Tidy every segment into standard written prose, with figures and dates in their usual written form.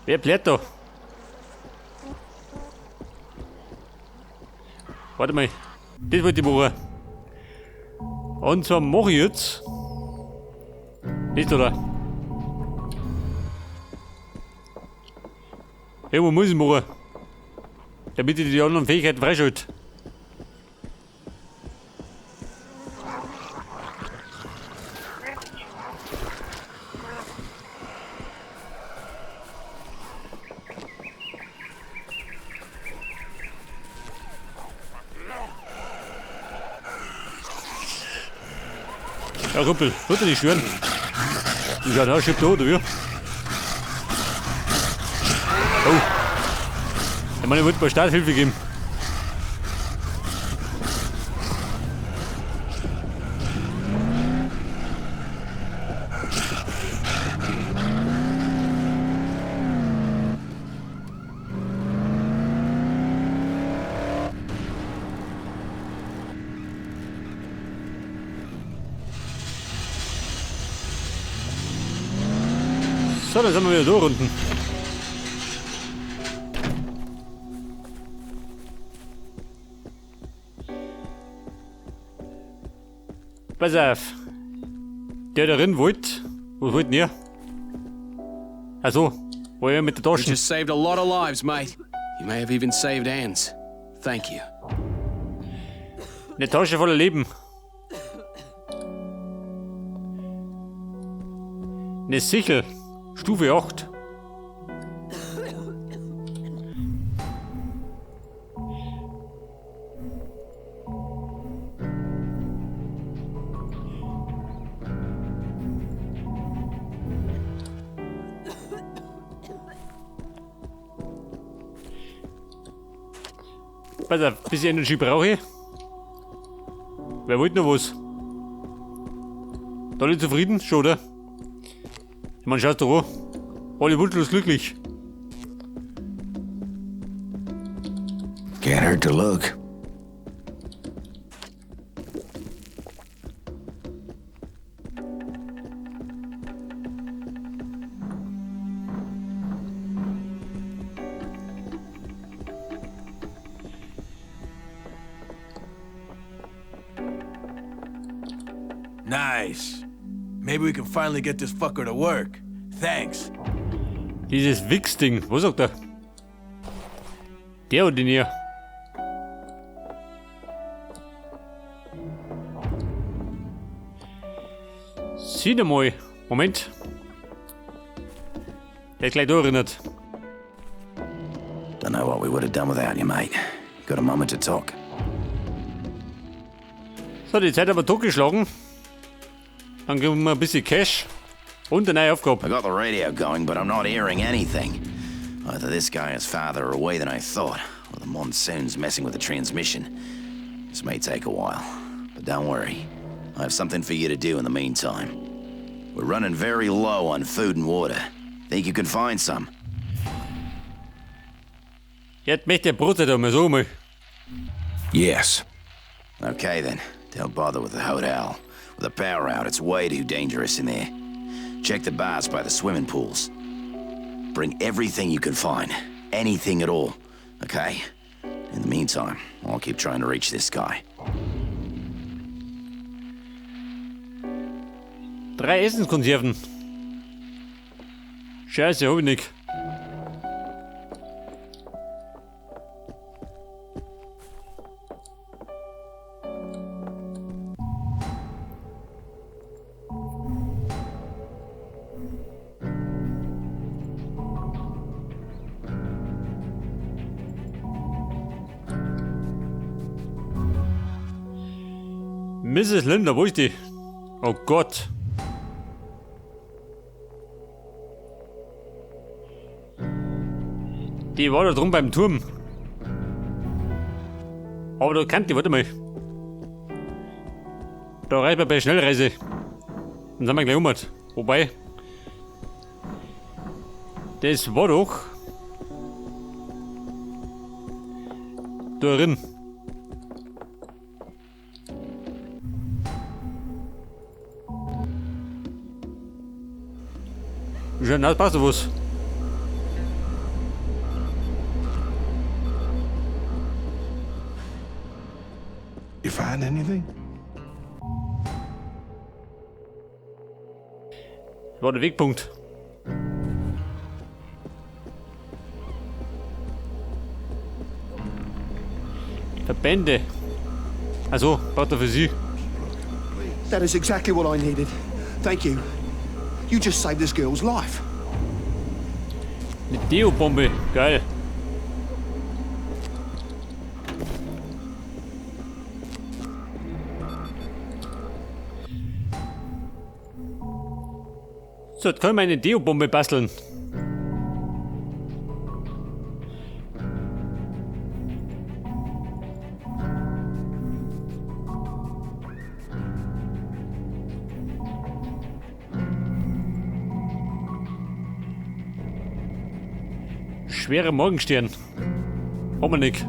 Wer bläht da? Warte mal. Das wollte ich machen. Und zwar mache ich jetzt. Das da. Irgendwo muss ich machen. Damit ich die anderen Fähigkeiten freischalte. Ja, Kumpel, wird nicht stören. Du schaust aus, da, oder wie? Oh. Ich meine, ich wollte mal Starthilfe geben. So, dann sind wir wieder da unten. Pass auf. Der darin wollte. Was wollt denn ihr? Also, wo er mit der You Tasche. just saved a lot of lives, mate. You may have even saved Anne's. Thank you. Eine Tasche voller Leben. Eine Sichel. Stufe 8. Pass auf, bisschen Energy brauche ich. Wer wollte noch was? Alle zufrieden? Schon, oder? Ich meine, schaut doch an. Alle wunschlos glücklich. Can't hurt to look. Nice. Maybe we can finally get this fucker to work. Thanks. Dieses Wichs-Ding. Was sagt er? Der und den hier. Sieh dir mal. Moment. Der ist gleich da erinnert. Don't know what we would have done without you, mate. Got a moment to talk? So, die Zeit haben wir totgeschlagen. Dann kriegen wir ein bisschen Cash und eine neue Aufgabe. I got the radio going, but I'm not hearing anything. Either this guy is farther away than I thought, or the monsoon's messing with the transmission. This may take a while, but don't worry. I have something for you to do in the meantime. We're running very low on food and water. Think you can find some? Jetzt möchte der Brotzeit haben, so mal. Yes. Okay then, don't bother with the hotel. With the power out, it's way too dangerous in there. Check the bars by the swimming pools. Bring everything you can find. Anything at all. Okay? In the meantime, I'll keep trying to reach this guy. Drei Essenskonserven. Scheiße, hab ich nicht. Mrs. Linda, wo ist die? Oh Gott. Die war da drum beim Turm. Aber da kann die, warte mal. Da reicht man bei Schnellreise. Dann sind wir gleich um. Wobei. Das war doch. Da drin. Schön, na, passt doch was. You find anything? War der Wegpunkt. Verbände. Also, braucht er für Sie. That is exactly what I needed. Thank you. You just saved this girl's life. Eine Deo-Bombe. Geil. So, jetzt können wir eine Deo-Bombe basteln. Schwerer Morgenstern. Dominik.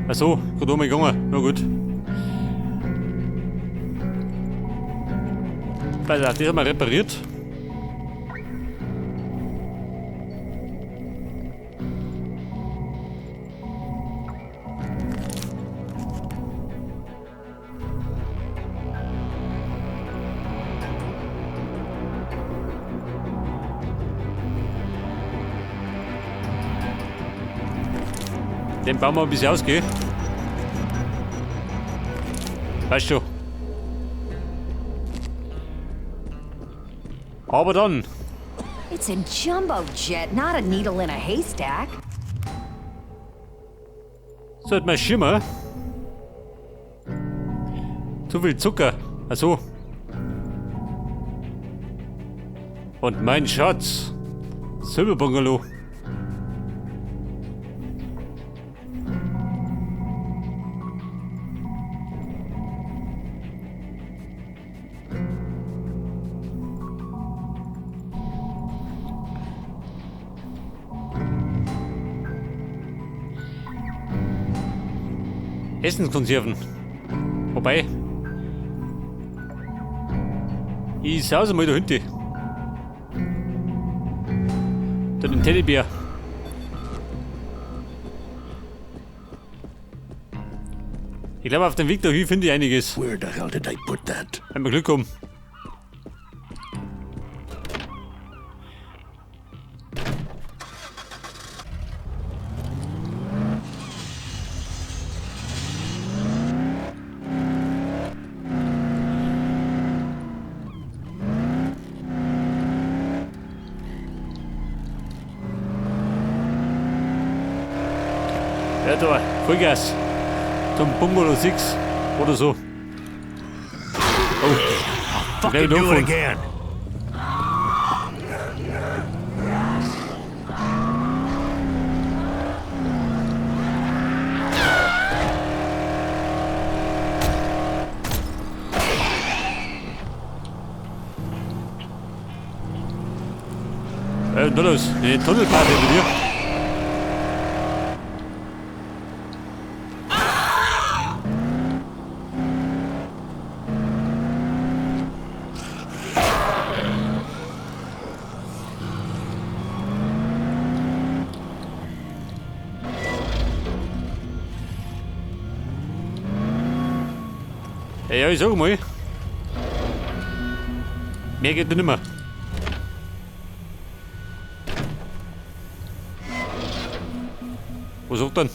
Ach so, gerade oben gegangen. Na gut. Pass auf, das haben wir repariert. Den bauen wir ein bisschen aus, gell? Weißt du. Aber dann. It's a jumbo jet, not a needle in a haystack. So hat mein Schimmer. Zu viel Zucker. Ach so. Und mein Schatz. Silberbungalow. Essenskonserven. Wobei. Ich sau's mal da hinten. Da den Teddybär. Ich glaube, auf dem Weg dahin finde ich einiges. Where the hell did I put that? Wenn wir Glück haben. Ja, da, Vollgas. Zum Bungalow 6 oder so. Oh. Fucking do it again. Da los. Eine Tunnelparty mit dir. Ja, ich sag mal. Mehr geht nicht mehr. Was sagt denn?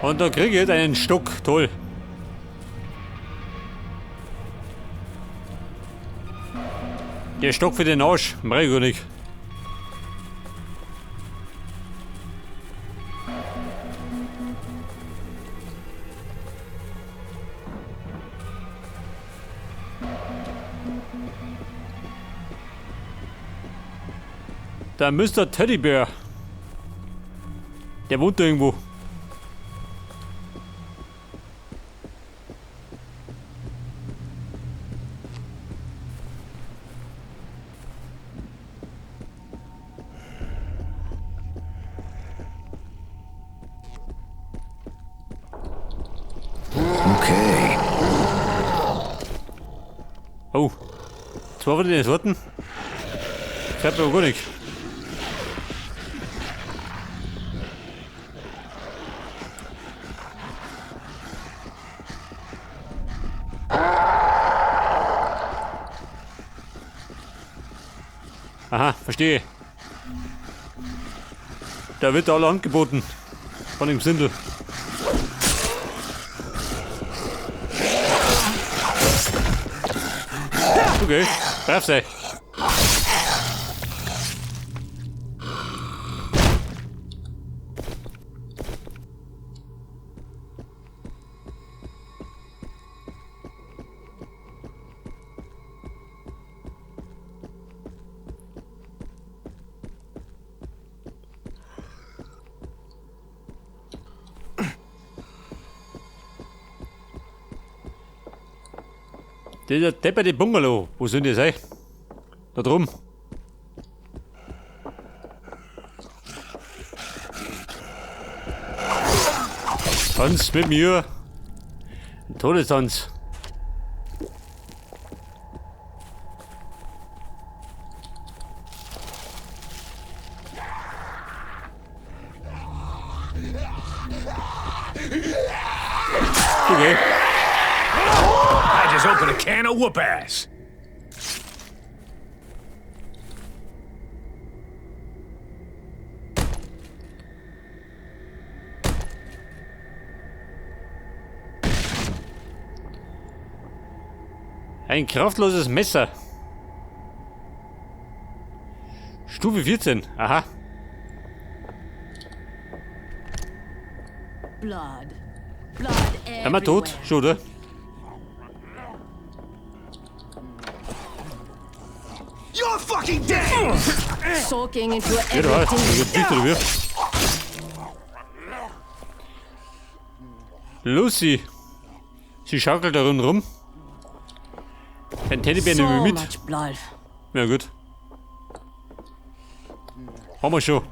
Und da krieg ich jetzt einen Stock, toll. Der Stock für den Arsch, mach ich gar nicht. Der Mr. Teddybär. Der wohnt da irgendwo. Zwei von den Sorten. Gefällt mir aber gar nicht. Aha, verstehe. Da wird alle angeboten. Von dem Sindel. Okay, brav sei. Dieser depperte Bungalow, wo sind die sein? Da drum. Tanz mit mir. Ein Todestanz. Okay. I just opened a can of whoop ass. Ein kraftloses Messer. Stufe 14. Aha. Blood. Blood Sind wir tot? everywhere. Schon, oder? You're fucking dead! Soaking into Ja, da. everything. Ich hab dich oder wie? Lucy. Sie schaukelt da rum. Ein Teddybär nehmen So wir mit. much blood. Ja, gut. Haben wir schon.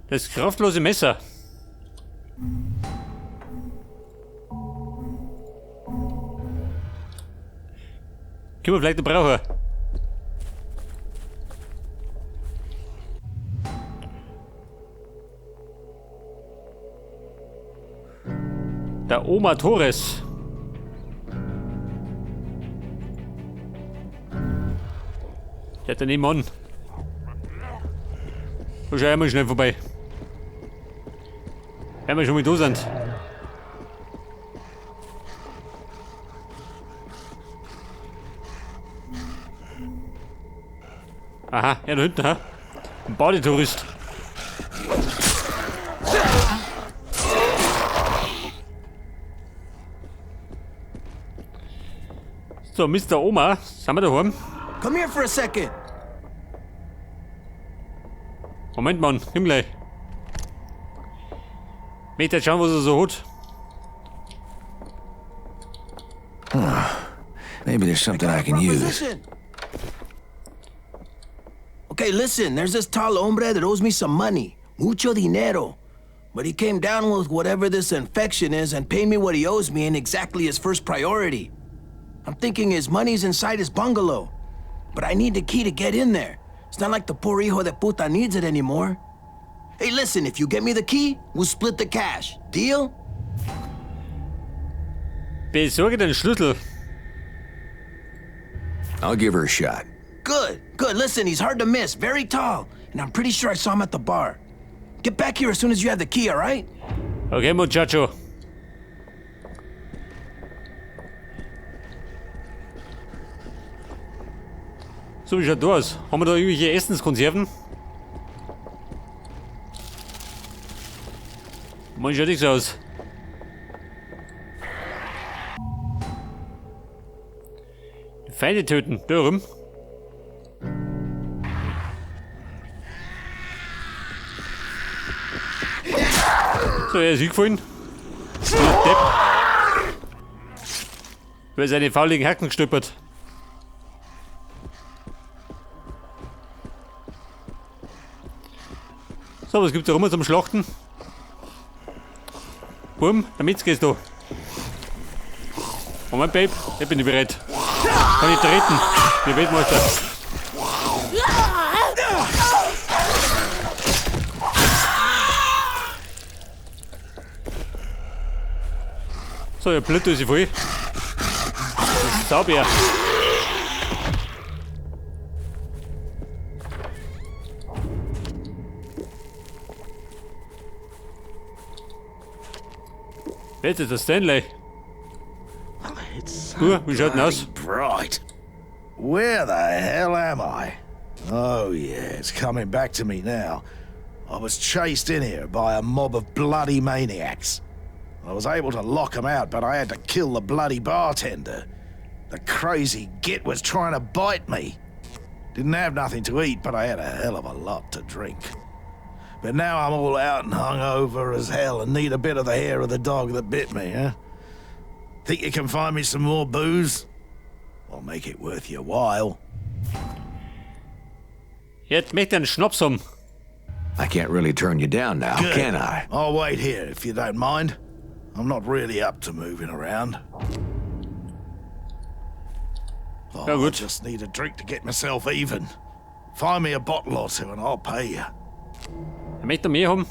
Das kraftlose Messer. Können wir vielleicht noch brauchen. Der Oma Torres. Der hat daneben an. Da schau ich mal schnell vorbei. Wenn wir schon mal da sind. Aha, ja da hinten, ha? Ein Badetourist. So, Mr. Oma, sind wir daheim? Come here for a second. Moment, Mann, komm gleich. Möchte jetzt schauen, was er so hat. Maybe there's something I can use. Proposition. Okay, listen, there's this tall hombre that owes me some money. Mucho dinero. But he came down with whatever this infection is and paid me what he owes me ain't exactly his first priority. I'm thinking his money's inside his bungalow. But I need the key to get in there. It's not like the poor hijo de puta needs it anymore. Hey, listen, if you get me the key, we'll split the cash. Deal? Besorge den Schlüssel. I'll give her a shot. Good, good. Listen, he's hard to miss, very tall. And I'm pretty sure I saw him at the bar. Get back here as soon as you have the key, all right? Okay, Muchacho. So, wie schaut da aus? Haben wir da irgendwelche Essenskonserven? Man schaut nichts aus. Feinde töten. Da rum. So, er ist hingefallen. Der Depp. Über seine fauligen Hacken gestolpert. So, was gibt's da rum zum Schlachten? Bumm, der Metzger ist da. Moment, Babe, ich bin bereit. Kann ich treten? Wie Weltmeister. So, ja, blöd ist voll. Das ist Saubär. Wer ist das Stanley? It's so Gut, wie schaut denn aus? bloody bright. Where the hell am I? Oh yeah, it's coming back to me now. I was chased in here by a mob of bloody maniacs. I was able to lock 'em out, but I had to kill the bloody bartender. The crazy git was trying to bite me. Didn't have nothing to eat, but I had a hell of a lot to drink. But now I'm all out and hungover as hell and need a bit of the hair of the dog that bit me, huh? Think you can find me some more booze? I'll make it worth your while. Jetzt möchte ich einen Schnaps haben. I can't really turn you down now, Good. can I? I'll wait here if you don't mind. I'm not really up to moving around. Oh, Ja, I gut. just need a drink to get myself even. Find me a bottle or two and I'll pay you. Ich möchte mehr haben.